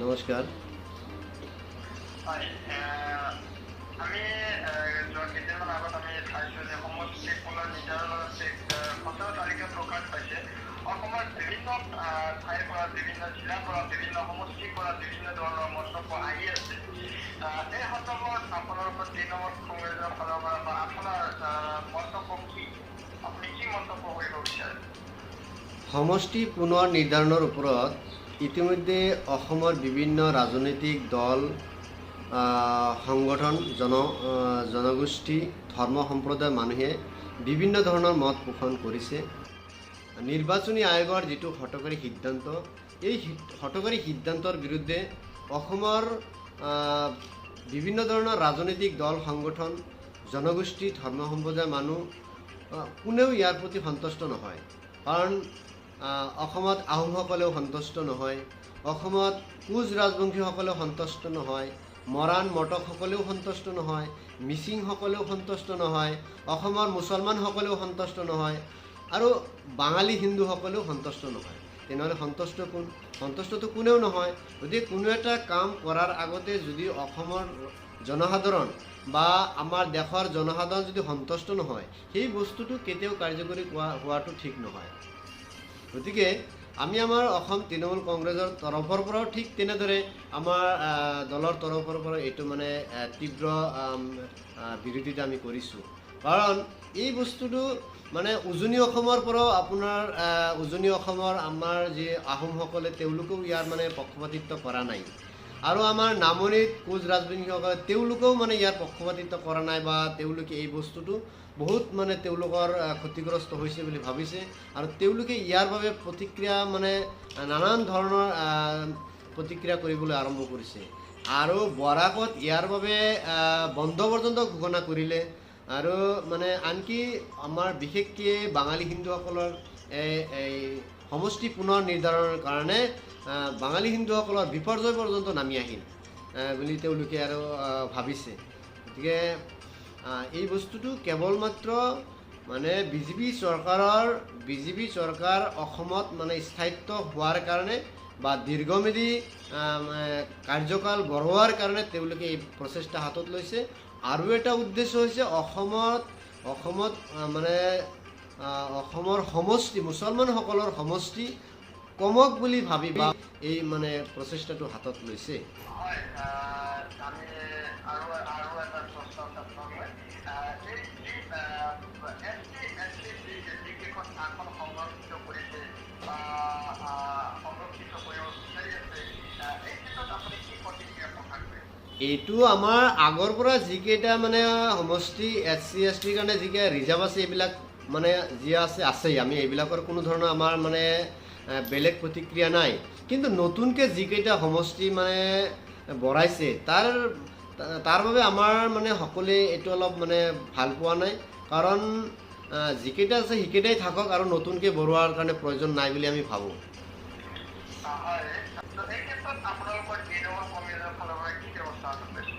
নমস্কাৰ। হয়, আমি যোৱা কেইদিনমান আগত আমি চাইছোঁ যে সমষ্টি পুনৰ নিৰ্ধাৰণৰ খচৰা তালিকা প্ৰকাশ পাইছে। অসমৰ বিভিন্ন ঠাইৰ পৰা, বিভিন্ন জিলাৰ পৰা, বিভিন্ন সমষ্টিৰ পৰা বিভিন্ন ধৰণৰ মন্তব্য আহি আছে। এই সন্দৰ্ভত আপোনালোকৰ তৃণমূল কংগ্ৰেছৰ ফালৰ পৰা বা আপোনাৰ মন্তব্য কি, আপুনি কি মন্তব্য কৰিব বিচাৰে? সমষ্টি পুনৰ নিৰ্ধাৰণৰ ওপৰত ইতিমধ্যে অসমৰ বিভিন্ন ৰাজনৈতিক দল, সংগঠন, জনগোষ্ঠী, ধৰ্ম সম্প্ৰদায়ৰ মানুহে বিভিন্ন ধৰণৰ মত পোষণ কৰিছে। নিৰ্বাচনী আয়োগৰ যিটো হঠকাৰী সিদ্ধান্ত, এই হঠকাৰী সিদ্ধান্তৰ বিৰুদ্ধে অসমৰ বিভিন্ন ধৰণৰ ৰাজনৈতিক দল, সংগঠন, জনগোষ্ঠী, ধৰ্ম সম্প্ৰদায়ৰ মানুহ কোনেও ইয়াৰ প্ৰতি সন্তুষ্ট নহয়। কাৰণ অসমত আহোমসকলেও সন্তুষ্ট নহয়, অসমত কোচ ৰাজবংশীসকলেও সন্তুষ্ট নহয়, মৰাণ মটকসকলেও সন্তুষ্ট নহয়, মিচিংসকলেও সন্তুষ্ট নহয়, অসমৰ মুছলমানসকলেও সন্তুষ্ট নহয় আৰু বাঙালী হিন্দুসকলেও সন্তুষ্ট নহয়। তেনেহ'লে সন্তুষ্ট কোন? সন্তুষ্টটো কোনেও নহয়। গতিকে কোনো এটা কাম কৰাৰ আগতে যদি অসমৰ জনসাধাৰণ বা আমাৰ দেশৰ জনসাধাৰণ যদি সন্তুষ্ট নহয়, সেই বস্তুটো কেতিয়াও কাৰ্যকৰী হোৱাটো ঠিক নহয়। গতিকে আমি আমাৰ অসম তৃণমূল কংগ্ৰেছৰ তৰফৰ পৰাও ঠিক তেনেদৰে আমাৰ দলৰ তৰফৰ পৰা এইটো মানে তীব্ৰ বিৰোধিতা আমি কৰিছোঁ। কাৰণ এই বস্তুটো মানে উজনি অসমৰ পৰাও আপোনাৰ উজনি অসমৰ আমাৰ যি আহোমসকলে তেওঁলোকেও ইয়াৰ মানে পক্ষপাতিত্ব কৰা নাই, আৰু আমাৰ নামনিত কোচ ৰাজবংশীসকলে তেওঁলোকেও মানে ইয়াৰ পক্ষপাতিত্ব কৰা নাই বা তেওঁলোকে এই বস্তুটো বহুত মানে তেওঁলোকৰ ক্ষতিগ্ৰস্ত হৈছে বুলি ভাবিছে আৰু তেওঁলোকে ইয়াৰ বাবে প্ৰতিক্ৰিয়া মানে নানান ধৰণৰ প্ৰতিক্ৰিয়া কৰিবলৈ আৰম্ভ কৰিছে। আৰু বৰাকত ইয়াৰ বাবে বন্ধ পৰ্যন্ত ঘোষণা কৰিলে। আৰু মানে আনকি আমাৰ বিশেষকৈ বাঙালী হিন্দুসকলৰ এই সমষ্টি পুনৰ নিৰ্ধাৰণৰ কাৰণে বাঙালী হিন্দুসকলৰ বিপৰ্যয় পৰ্যন্ত নামি আহিল বুলি তেওঁলোকে আৰু ভাবিছে। গতিকে এই বস্তুটো কেৱল মাত্ৰ মানে বিজেপি চৰকাৰ অসমত মানে স্থায়িত্ব হোৱাৰ কাৰণে বা দীৰ্ঘম্যাদী কাৰ্যকাল বঢ়োৱাৰ কাৰণে তেওঁলোকে এই প্ৰচেষ্টা হাতত লৈছে। আৰু এটা উদ্দেশ্য হৈছে অসমত মানে অসমৰ সমষ্টি, মুছলমানসকলৰ সমষ্টি কমক বুলি ভাবি বা এই মানে প্ৰচেষ্টাটো হাতত লৈছে। হয়, আমি আৰু আৰু এটা প্ৰশ্ন আছে আপোনালৈ। এই যি এছ টি, এছ চি যিকেইখন আসন সংৰক্ষিত কৰিছে বা সংৰক্ষিত কৰিব বিচাৰি আছে, এই ক্ষেত্ৰত আপুনি কি প্ৰতিক্ৰিয়া প্ৰকাশ কৰিব? এইটো আমাৰ আগৰ পৰা যিকেইটা মানে সমষ্টি এছ চি, এছ টিৰ কাৰণে যিকেইটা ৰিজাৰ্ভ আছে, এইবিলাক মানে যি আছে আছেই। আমি এইবিলাকৰ কোনো ধৰণৰ আমাৰ মানে বেলেগ প্ৰতিক্ৰিয়া নাই। কিন্তু নতুনকৈ যিকেইটা সমষ্টি মানে বঢ়াইছে, তাৰ বাবে আমাৰ মানে সকলোৱে এইটো অলপ মানে ভাল পোৱা নাই। কাৰণ যিকেইটা আছে সেইকেইটাই থাকক আৰু নতুনকৈ বঢ়োৱাৰ কাৰণে প্ৰয়োজন নাই বুলি আমি ভাবোঁ। হয়, এই ক্ষেত্ৰত আপোনালোকৰ তৃণমূল কংগ্ৰেছৰ ফালৰ পৰা কি ব্যৱস্থা হাতত লৈছে?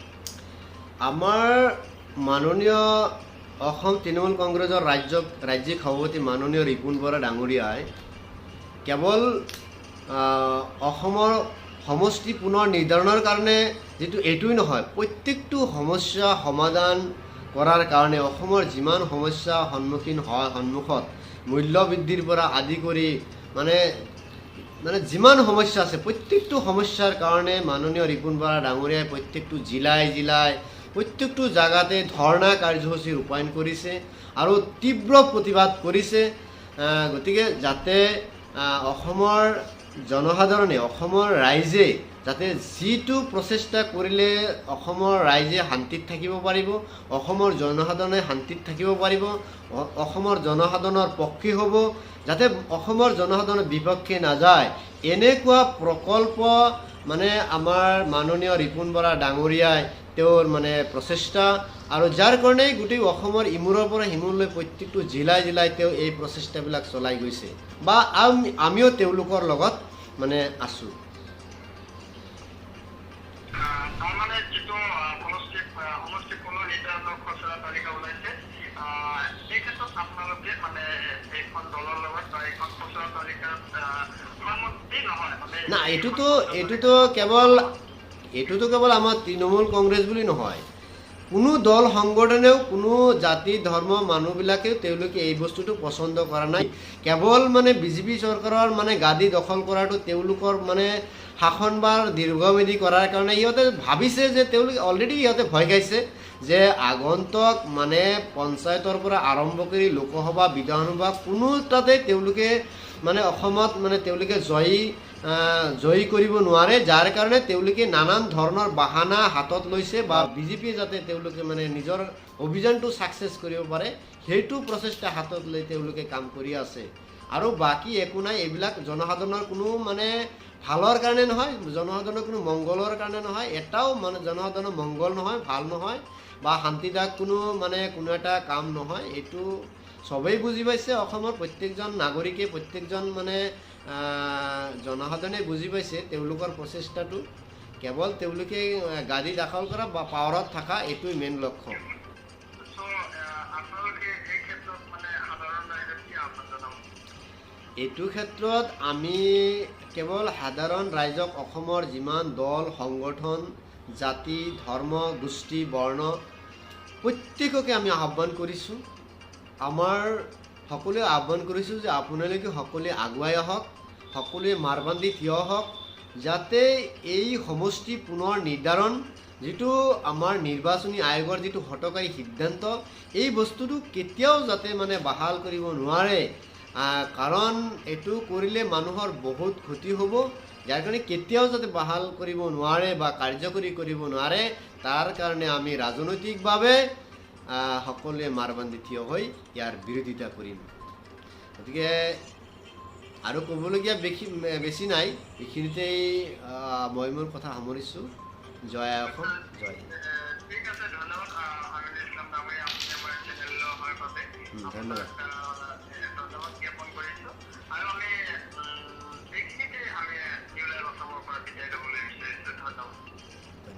আমাৰ মাননীয় অসম তৃণমূল কংগ্ৰেছৰ ৰাজ্যিক সভাপতি মাননীয় ৰিপুণ বৰা ডাঙৰীয়াই কেৱল অসমৰ সমষ্টি পুনৰ নিৰ্ধাৰণৰ কাৰণে যিটো এইটোৱেই নহয়, প্ৰত্যেকটো সমস্যা সমাধান কৰাৰ কাৰণে অসমৰ যিমান সমস্যা সন্মুখীন হয়, সন্মুখত মূল্যবৃদ্ধিৰ পৰা আদি কৰি মানে মানে যিমান সমস্যা আছে প্ৰত্যেকটো সমস্যাৰ কাৰণে মাননীয় ৰিপুণ বৰা ডাঙৰীয়াই প্ৰত্যেকটো জিলাই জিলাই প্ৰত্যেকটো জাগাতে ধৰ্ণা কাৰ্যসূচী ৰূপায়ণ কৰিছে আৰু তীব্ৰ প্ৰতিবাদ কৰিছে। গতিকে যাতে অসমৰ জনসাধাৰণে, অসমৰ ৰাইজে যাতে যিটো প্ৰচেষ্টা কৰিলে অসমৰ ৰাইজে শান্তিত থাকিব পাৰিব, অসমৰ জনসাধাৰণে শান্তিত থাকিব পাৰিব, অসমৰ জনসাধাৰণৰ পক্ষে হ'ব, যাতে অসমৰ জনসাধাৰণৰ বিপক্ষে নাযায়, এনেকুৱা প্ৰকল্প মানে আমাৰ মাননীয় ৰিপুণ বৰা ডাঙৰীয়াই তেওঁৰ মানে প্ৰচেষ্টা আৰু যাৰ কাৰণে গোটেই অসমৰ ইমূৰৰ পৰা সিমূৰলৈ প্ৰত্যেকটো জিলাই জিলাই তেওঁ এই প্ৰচেষ্টাবিলাক চলাই গৈছে বা আমিও তেওঁলোকৰ লগত মানে আছোঁ। তাৰমানে যিটো সমষ্টি পুনৰ নিৰ্ধাৰণৰ খচৰা তালিকা ওলাইছে, এই ক্ষেত্ৰত আপোনালোকে মানে এইখন দলৰ লগত বা এইখন খচৰা তালিকাত সন্মতি নহয় মানে? না, এইটোতো এইটোতো কেৱল এইটোতো কেৱল আমাৰ তৃণমূল কংগ্ৰেছ বুলি নহয়, কোনো দল সংগঠনেও, কোনো জাতি ধৰ্ম মানুহবিলাকেও তেওঁলোকে এই বস্তুটো পচন্দ কৰা নাই। কেৱল মানে বিজেপি চৰকাৰৰ মানে গাদী দখল কৰাটো, তেওঁলোকৰ মানে শাসনভাৰ দীৰ্ঘম্যাদী কৰাৰ কাৰণে সিহঁতে ভাবিছে যে তেওঁলোকে অলৰেডি সিহঁতে ভয় খাইছে যে আগন্তুক মানে পঞ্চায়তৰ পৰা আৰম্ভ কৰি লোকসভা, বিধানসভা কোনো তাতে তেওঁলোকে মানে অসমত মানে তেওঁলোকে জয়ী জয়ী কৰিব নোৱাৰে, যাৰ কাৰণে তেওঁলোকে নানান ধৰণৰ বাহানা হাতত লৈছে বা বিজেপিয়ে যাতে তেওঁলোকে মানে নিজৰ অভিযানটো ছাকচেছ কৰিব পাৰে সেইটো প্ৰচেষ্টা হাতত লৈ তেওঁলোকে কাম কৰি আছে। আৰু বাকী একো নাই। এইবিলাক জনসাধাৰণৰ কোনো মানে ভালৰ কাৰণে নহয়, জনসাধাৰণৰ কোনো মংগলৰ কাৰণে নহয়, এটাও মানে জনসাধাৰণৰ মংগল নহয়, ভাল নহয় বা শান্তিদায়ক কোনো মানে কোনো এটা কাম নহয়। এইটো চবেই বুজি পাইছে, অসমৰ প্ৰত্যেকজন নাগৰিকে, প্ৰত্যেকজন মানে জনসাধাৰণে বুজি পাইছে তেওঁলোকৰ প্ৰচেষ্টাটো কেৱল তেওঁলোকে গাদী দখল কৰা বা পাৱাৰত থকা এইটোৱেই মেইন লক্ষ্য। চ' আপোনালোকে এই ক্ষেত্ৰত মানে সাধাৰণ ৰাইজক কি আহ্বান জনাব? এইটো ক্ষেত্ৰত আমি কেৱল সাধাৰণ ৰাইজক, অসমৰ যিমান দল সংগঠন, জাতি ধৰ্ম গোষ্ঠী বৰ্ণ প্ৰত্যেককে আমি আহ্বান কৰিছোঁ, আমাৰ সকলোৱে আহ্বান কৰিছোঁ যে আপোনালোকে সকলোৱে আগুৱাই আহক, সকলোৱে মাৰবান্ধি থিয় হওক, যাতে এই সমষ্টি পুনৰ নিৰ্ধাৰণ যিটো আমাৰ নিৰ্বাচনী আয়োগৰ যিটো হঠকাৰী সিদ্ধান্ত, এই বস্তুটো কেতিয়াও যাতে মানে বাহাল কৰিব নোৱাৰে। কাৰণ এইটো কৰিলে মানুহৰ বহুত ক্ষতি হ'ব, যাৰ কাৰণে কেতিয়াও যাতে বাহাল কৰিব নোৱাৰে বা কাৰ্যকৰী কৰিব নোৱাৰে, তাৰ কাৰণে আমি ৰাজনৈতিকভাৱে সকলোৱে মাৰবান্ধি থিয় হৈ ইয়াৰ বিৰোধিতা কৰিম। গতিকে আৰু ক'বলগীয়া বেছি নাই, এইখিনিতেই মই মোৰ কথা সামৰিছোঁ। জয় আই অসম, জয় হিন্দ। ঠিক আছে, ধন্যবাদ আমিনুল ইছলাম ডাঙৰীয়া, আপুনি আমাৰ চেনেললৈ অহাৰ বাবে ধন্যবাদ। ধন্যবাদ জ্ঞাপন কৰিছোঁ। আৰু আমি এইখিনিতে আমি নিউ লাইভ অসমৰ পৰা বিদায় ল'বলৈ বিচাৰিছোঁ। ধন্যবাদ।